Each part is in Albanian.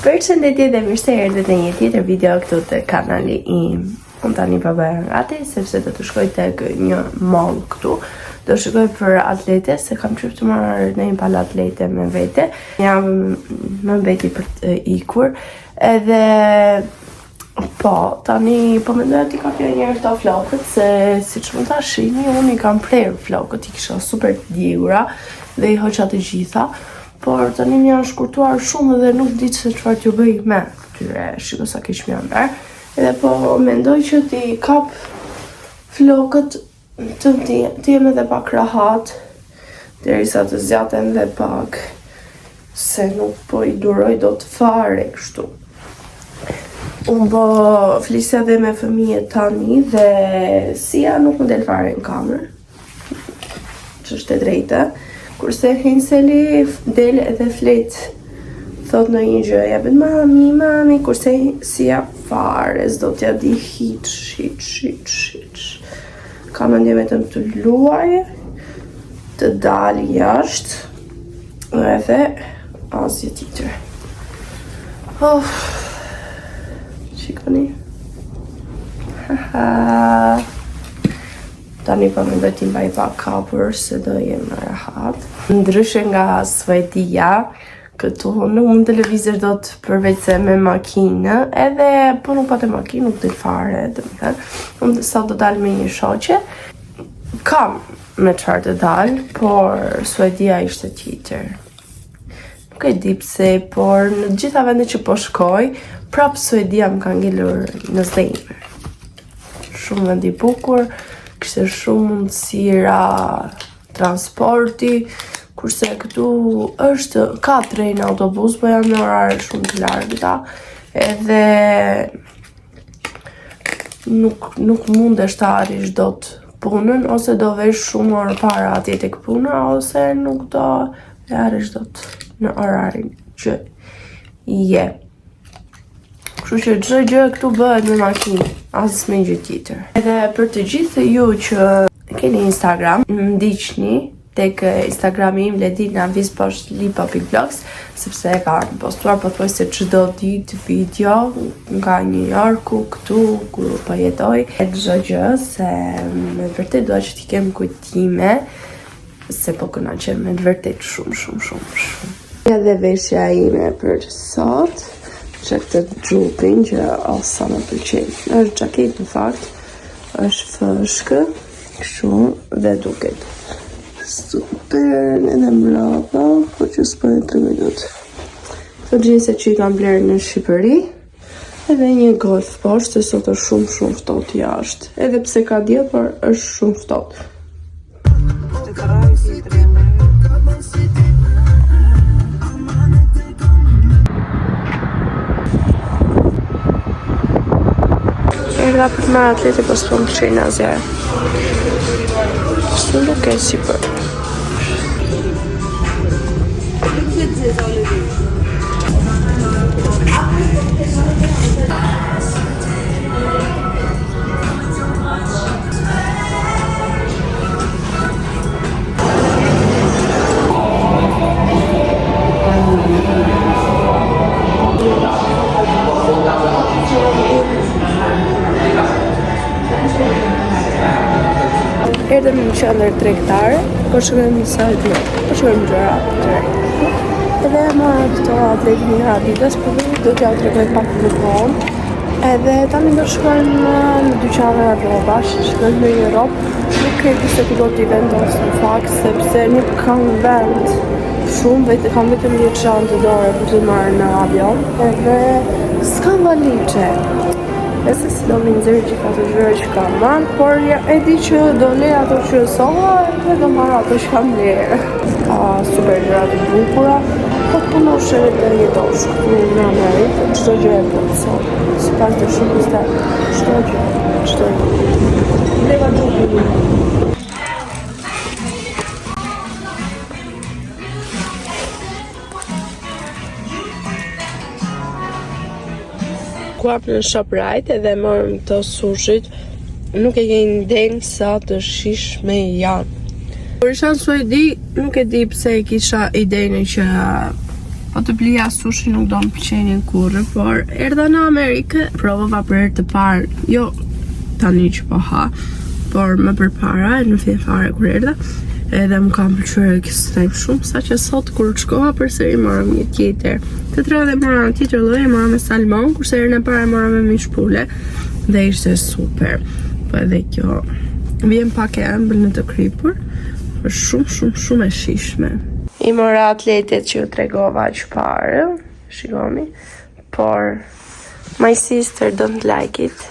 Përshëndetje dhe mirë se erdhët në një tjetër video këtu te kanali im. Unë tani po bëhem gati sepse do të shkoj tek një mall këtu. Do shikoj për atlete se kam qejf të marr një palë atlete me vete. Jam më mbeti për të ikur. Edhe po, tani po mendoja t'i kapja një herë këto flokët se siç mund ta shihni, unë i kam prerë flokët, i kisha super të djegura dhe i hoqa të gjitha. Por tani më janë shkurtuar shumë dhe nuk di se çfarë t'ju bëj me këtyre. Shiko sa keq më janë bërë. Edhe po mendoj që t'i kap flokët të, të, të jem edhe pak rahat derisa të zgjaten dhe pak se nuk po i duroj dot fare kështu. Unë po flisja dhe me fëmijët tani dhe Sia nuk më del fare në kamerë. Që është e drejtë. Kurse Henseli del edhe flet thot ndonjë gjë, ja bën mami, mami, kurse Sia fare, s'do t'ja di hiç, hiç, hiç, hiç. Ka mendje vetëm të luaj, të dalë jashtë, edhe asgjë tjetër. Oh, shikoni. Ha ha. Tani po mendoj t'i mbaj pak kapur se do jem më rahat. Ndryshe nga Suedia, këtu nuk mund të lëvizësh dot përveç se me makinë, edhe po nuk pate makinë nuk del fare, domethënë. Unë sot do dal me një shoqe. Kam me çfarë të dal, por Suedia ishte tjetër. Nuk e di pse, por në të gjitha vendet që po shkoj, prap Suedia më ka ngelur në zemër. Shumë vend i bukur, kishte shumë mundësira transporti, kurse këtu është, ka tren autobus, po janë në orare shumë të largëta, edhe nuk, nuk mundesh të arrish dot punën, ose do vesh shumë orë para atje tek puna, ose nuk do e arrish dot në orarin që je. Kështu që çdo gjë këtu bëhet me makinë, as me gjë tjetër. Edhe për të gjithë ju që keni Instagram, më ndiqni tek Instagrami im Ledina Vis poshtë Lipa Vlogs, sepse e kam postuar pothuajse çdo ditë video nga New Yorku këtu ku po jetoj. E çdo gjë se me vërtet dua që t'i kem kujtime se po kënaqem me të vërtet shumë shumë shumë shumë. Edhe veshja ime për sot, që këtë xhupin që o sa më pëlqen. Është xhaketë në fakt, është fëshkë, kështu dhe duket super edhe mbrapa, po që s'po e tregoj dot. Këto xhinse që i kam blerë në Shqipëri, edhe një golf poshtë, se sot është shumë shumë ftohtë jashtë. Edhe pse ka diell, por është shumë ftohtë. Erdha për të marrë atlete, po s'po më pëlqejnë asgjë. S'më duket si për. Erdhëm në qendër tregtare, po shikojmë disa gjëra, po shikojmë gjëra të reja. Edhe mora këto atlete nga Adidas, po do t'jua tregoj pak më vonë. Edhe tani do shkojmë në dyqanin e rrobash, shikojmë ndonjë rrobë. Nuk e di se ku do t'i vendos në fakt, sepse nuk kam vend shumë, vetë kam vetëm një çantë dore për të marrë në avion, edhe s'kam valixhe. E se si do m'i nxjerr gjithë ato gjëra që kam marrë, por ja, e di që do le ato që solla dhe do marr ato që kam blerë. Ka super gjëra të bukura, po të punosh edhe të jetosh këtu në Amerikë, çdo gjë e plotëson. Sipas dëshirës tënde, çdo gjë, çdo gjë. Bleva xhupin. Shkuam në ShopRite edhe morëm këto sushit Nuk e keni idenë sa të shijshme janë Kur isha në Suedi, nuk e di pse e kisha idenë që. Po të blija sushi nuk do më pëlqenin kurrë, por erdha në Amerikë, provova për herë të parë, jo tani që po ha, por më përpara, në fillim fare kur erdha, edhe më kanë pëlqyer ekstrem shumë, saqë sot kur shkova përsëri mora një tjetër. Këtë radhë mora një tjetër lloj, mora me salmon, kurse herën e parë mora me mish pule dhe ishte super. Po edhe kjo vjen pak e ëmbël në të kripur, është shumë shumë shumë e shijshme. I mora atletet që ju tregova që parë, shikoni, por my sister don't like it.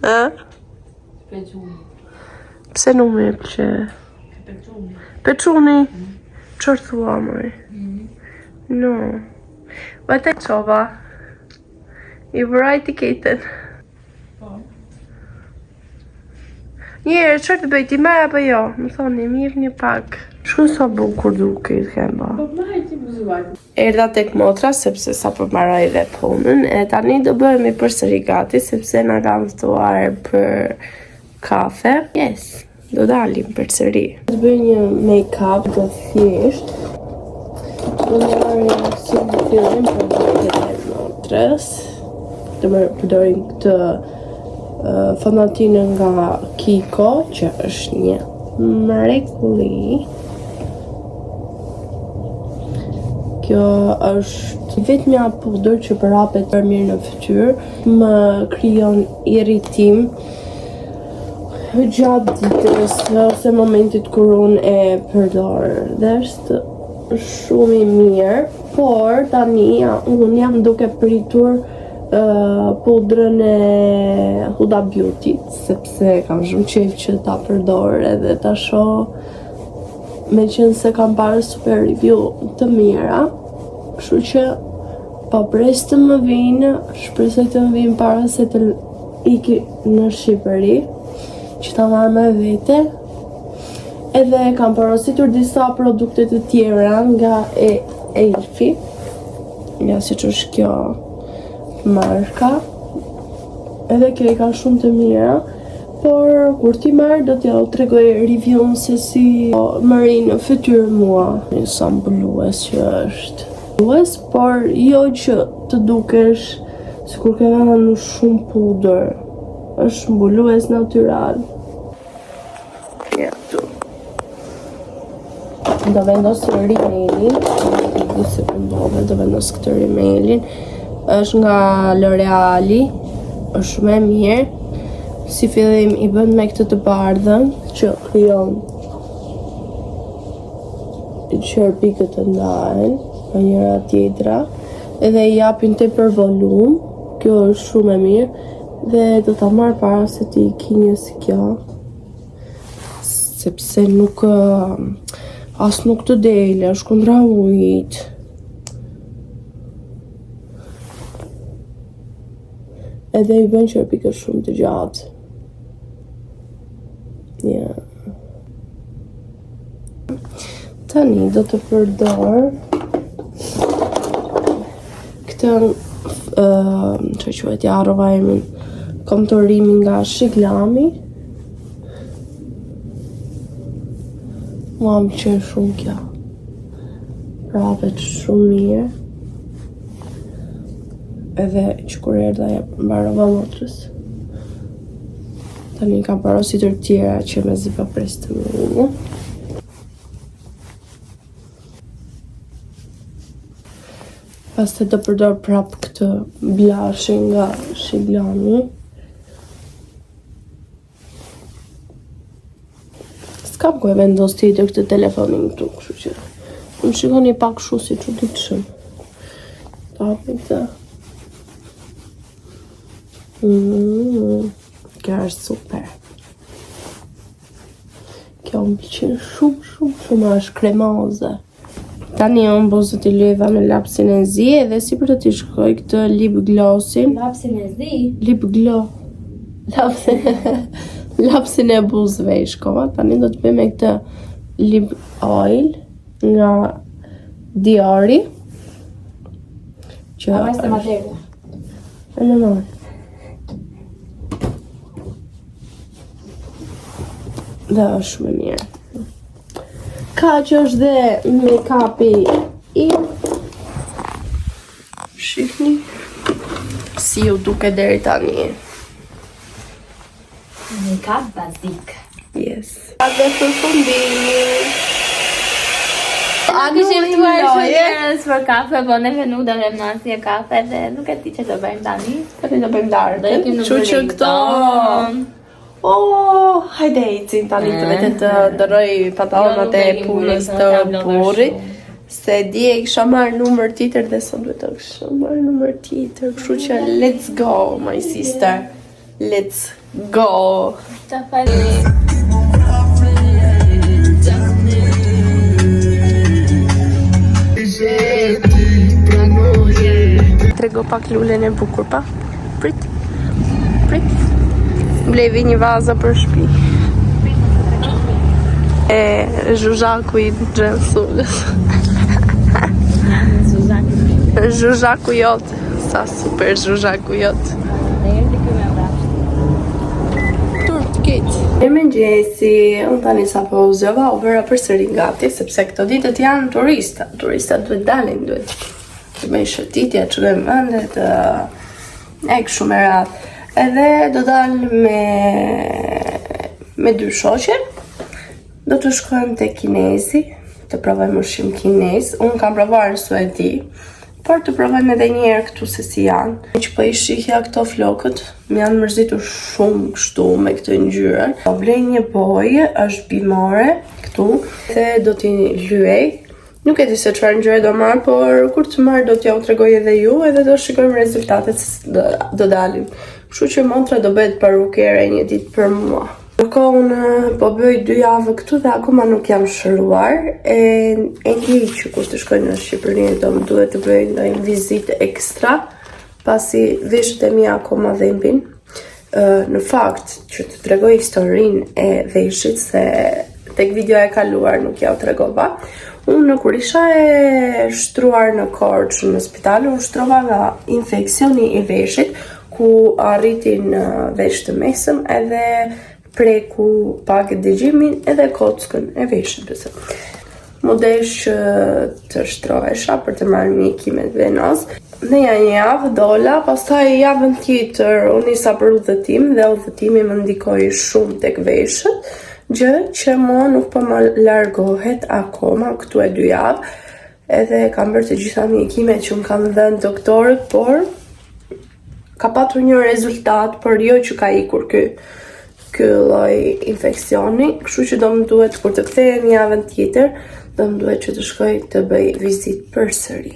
Ë? Pse nuk më pëlqe? Peçuni. Peçuni? Çfarë thua moj? No. Vete çova. I vëra etiketën. Po. Një herë, çfarë të bëj ti marr apo jo? Më thoni, më jepni pak. Shiko sa bukur duket këmba. Po më hajti më zuaj. Erdha tek motra sepse sapo mbaroi dhe punën e tani do bëhemi përsëri gati sepse na kanë ftuar për kafe. Yes, do dalim përsëri. Do bëj një make-up të thjesht. Do marrim si në fillim produktet e motrës. Do më përdorim këtë uh, fondatinën nga Kiko, që është një mrekulli. Kjo është vetmja pudër që përhapet për mirë në fytyrë, më krijon irritim gjatë ditës ose momentit kur unë e përdor dhe është shumë i mirë, por tani ja, unë jam duke pritur uh, pudrën e Huda Beauty sepse kam shumë qejf që ta përdor edhe ta shoh meqenëse kam parë super review të mira, kështu që po pres të më vinë, shpresoj të më vinë para se të iki në Shqipëri, që ta marr me vete. Edhe kam porositur disa produkte të tjera nga e Elfi, ja siç është kjo marka. Edhe kjo i ka shumë të mira. Por kur t'i marr do t'jua tregoj review-n se si më rri në fytyrë mua. Një sa mbulues që është. Mbulues, por jo që të dukesh sikur ke vënë shumë pudër. Është mbulues natyral. Ja, këtu. Do vendos rimelin, nuk e di se po ndodhe, do vendos këtë rimelin. Është nga L'Oreali, është shumë e mirë. Si fillim i bën me këtë të bardhën që krijon qerpikët të ndahen nga njëra tjetra edhe i japin tepër volum. Kjo është shumë e mirë dhe do ta marr para se t'i iki një si kjo sepse nuk as nuk të del, është kundra ujit. Edhe i bën qerpikët shumë të gjatë. Ja. Tani do të përdor këtë uh, që quhet ja harrova emrin konturimi nga Shiglami. Mua më pëlqen shumë kjo. Përhapet shumë mirë. Edhe që kur erdha ja mbarova motrës. Tani kam porositur tjera që mezi po pres të më vijnë. Pastaj do përdor prap këtë blushin nga Shiglami. S'kam ku e vendos tjetër këtë telefonin këtu, kështu që më shikoni pak kështu si çuditshëm. Ta hapim këtë. Mm, kjo është super. Kjo më pëlqen shumë, shumë, shumë, është kremoze. Tani unë buzët i lyeva me lapsin e zi edhe sipër do t'i shkoj këtë lip glossin. Lapsin e zi? Lip gloss. Lapsin, lapsin e buzëve i shkova. Tani do të bëj me këtë lip oil nga Diori. Që A është materia? E në marrë. Dhe është shumë e mirë. Kaq është dhe make-upi im. Si ju duket deri tani? Make-up basic. Yes. A dhe përfundimi. A kishim ftuar shumë njerëz për kafe, po neve nuk do bëjmë asnjë kafe dhe nuk e di ç'do bëjmë tani. Tani do bëjmë darkën. Do ikim në Kështu që këto Oh, hajde ecim tani të vete të ndërroj pantallonat Jo, e nuk e punës ikim të jam lodhur burrit. shumë. Se dje e kisha marrë numër tjetër dhe sot duhet të kisha marrë numër tjetër. Kështu që let's go, my sister. Let's go. Ta fali. Trego pak lulen e bukur pa. Prit. Prit. Blevi një vazo për shtëpi. E zhuzhaku i Xhensulës. Zhuzhaku jot. Sa super zhuzhaku jot. Dhe erdhi ky me vrapsht. Turp të keq. Mirëmëngjesi, unë tani sapo u zgjova, u bëra përsëri gati, sepse këto ditët janë turista. Turistat duhet dalin, duhet të bëjnë shëtitje, të shkojnë vende, të e kështu me radhë. Edhe do dal me me dy shoqe. Do të shkojmë te kinezi, të provojmë ushqim kinez. Unë kam provuar në Suedi, por të provojmë edhe një herë këtu se si janë. Që po i shihja këto flokët, më janë mërzitur shumë kështu me këtë ngjyrën. Po blej një bojë, është bimore këtu dhe do t'i lyej. Nuk e di se çfarë ngjyre do marr, por kur të marr do t'ja u tregoj edhe ju, edhe do shikojmë rezultatet se si do, do dalin. Kështu që motra do bëhet parukere një ditë për mua. Ndërkohë unë po bëj dy javë këtu dhe akoma nuk jam shëruar. E e ndjej që kur të shkoj në Shqipëri do më duhet të bëj ndonjë vizitë ekstra, pasi veshët e mia akoma dhembin. Ë, Në fakt, që të tregoj historinë e veshit se tek video e kaluar nuk ja u tregova. Unë kur isha e shtruar në Korçë në spital, u shtrova nga infeksioni i veshit, ku arriti në vesh të mesëm edhe preku pak dëgjimin edhe kockën e veshit besoj. Mu desh që të shtrohesha për të marrë mjekimet venoz. Në një javë dola, pastaj javën tjetër u nisa për udhëtim dhe udhëtimi më ndikoi shumë tek veshët, gjë që mua nuk po më largohet akoma këtu e dy javë. Edhe kam bërë të gjitha mjekimet që më kanë dhënë doktorët, por ka patur një rezultat, por jo që ka ikur ky ky lloj infeksioni, kështu që do më duhet kur të kthehem javën tjetër, do më duhet që të shkoj të bëj vizitë përsëri.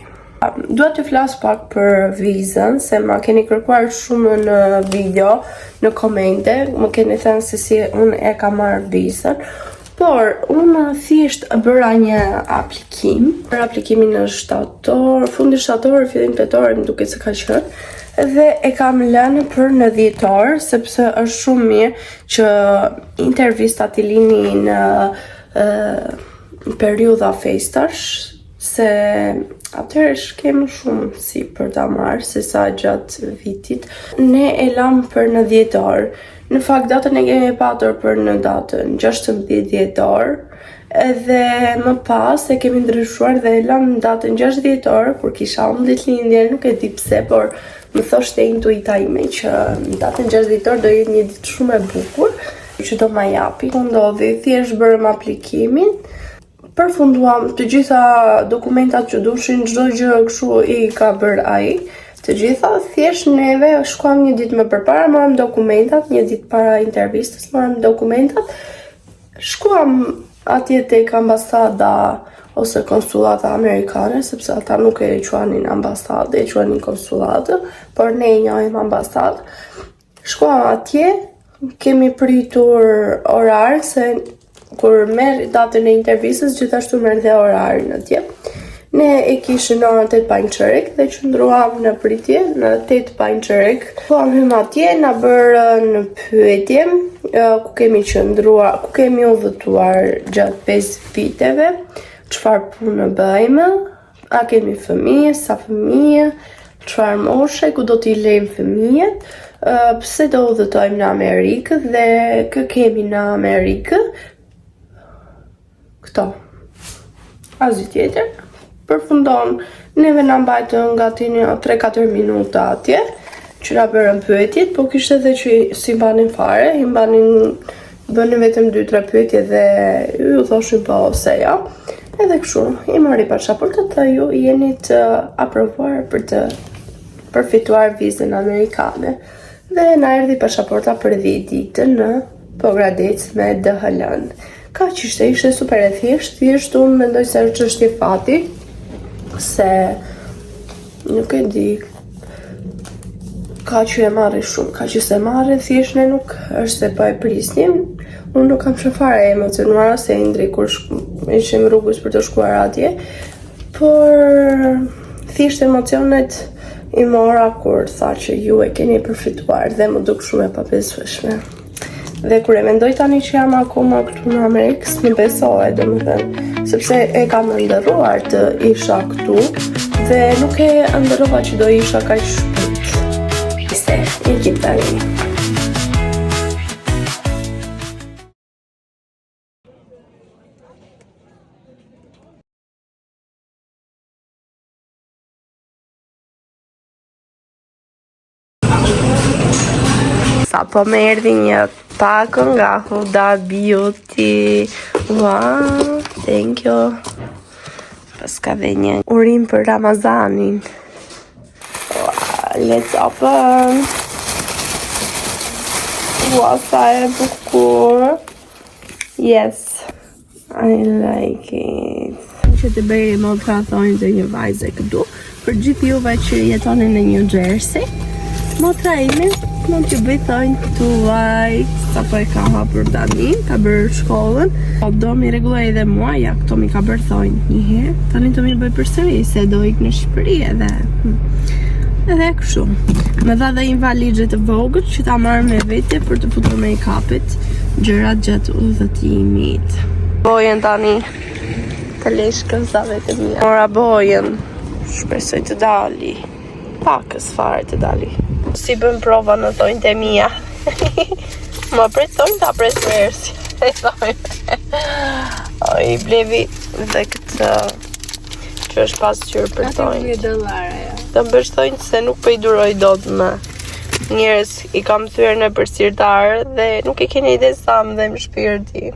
Dua të flas pak për vizën, se ma keni kërkuar shumë në video, në komente, më keni thënë se si unë e kam marrë vizën. Por, unë thjesht bëra një aplikim, për aplikimin në shtator, fundi shtator, fillim tetor, më duket se ka qenë, dhe e kam lënë për në dhjetor, sepse është shumë mirë që intervistat i lini në periudha festash, se atëherë shke më shumë si për ta marrë se sa gjatë vitit. Ne e lam për në dhjetor. Në fakt datën e kemi patur për në datën 16 dhjetor, edhe më pas e kemi ndryshuar dhe e lam në datën 6 dhjetor, kur kisha unë ditëlindjen, nuk e di pse, por më thoshte intuita ime që në datën 6 dhjetor do jetë një ditë shumë e bukur, që do ma japi. Ku ndodhi, thjesht bërëm aplikimin, përfunduam të gjitha dokumentat që dushin, çdo gjë kështu i ka bërë ai. Të gjitha, thjesht neve shkuam një ditë më përpara, morëm dokumentat, një ditë para intervistës morëm dokumentat, shkuam atje tek ambasada ose konsullata amerikane, sepse ata nuk e quanin ambasadë, e quanin konsullatë, por ne e njohim ambasadë. Shkuam atje, kemi pritur orar, se kur merr datën e intervistës, gjithashtu merr dhe orarin atje. Ne e kishim në orën 8 pa një çerek dhe qëndruam në pritje në 8 pa një çerek. Po hym atje, na bërë në pyetje ku kemi qëndruar, ku kemi udhëtuar gjatë 5 viteve, çfarë punë bëjmë, a kemi fëmijë, sa fëmijë, çfarë moshe, ku do t'i lejmë fëmijët, pse do udhëtojmë në Amerikë dhe kë kemi në Amerikë. Këto. Asgjë tjetër. Përfundon, neve na mbajtën gati një 3-4 minuta atje. që na bërën pyetjet, po kishte edhe që s'i mbanin fare, i mbanin bënin vetëm 2-3 pyetje dhe ju thoshin po ose jo. Edhe kështu, i mori pasaportat dhe ju jeni të aprovuar për të përfituar vizën amerikane. Dhe na erdhi pasaporta për 10 ditë në Pogradec me DHL-n. Kaq ishte, ishte super e thjeshtë, thjesht unë mendoj se është çështje fati, se nuk e di, ka që e marrin shumë, ka që s'e marrin, thjesht ne nuk është se po e prisnim, unë nuk kam qenë fare e emocionuar ose Indri kur ishim rrugës për të shkuar atje, por thjesht emocionet i mora kur tha që ju e keni përfituar dhe m'u duk shumë e pabesueshme. Dhe kur e mendoj tani që jam akoma këtu në Amerikë, s'më besohet, domethënë, sepse e kam ëndërruar të isha këtu dhe nuk e ëndërrova që do isha kaq shpejt. Se, ikim tani. Sapo më erdhi një pako nga Huda Beauty. Wow, thank you. Paska dhe një urim për Ramazanin. Wow, let's open. Wow, sa e bukur. Yes. I like it. Që të bëj motra thonjtë një vajze këtu. Për gjithë juve që jetoni në New Jersey, motra ime mund t'ju bëj thonjtë tuaj. Sapo e ka hapur tani, ka bërë shkollën. Po do mi rregulloj edhe mua, ja këto mi ka bërë thonjtë një herë. Tani do mi bëj përsëri se do ik në Shqipëri edhe. Edhe kështu. Më dha dhe një valixhe të vogël që ta marr me vete për të futur make-upit gjërat gjatë udhëtimit. Bojën tani të leshkëzave të mia. Mora bojën. Shpresoj të dali. Pakës fare të dali. Si bën prova në thonjtë e mia. Më pret thonjtë, ta pres versi. I blevi dhe këtë që është pasqyrë për thonjtë. dollar ajo. Do më bësh thonjtë se nuk po i duroj dot më. Njerëz i kam thyer nëpër sirtar dhe nuk e keni ide sa më dhemb shpirti.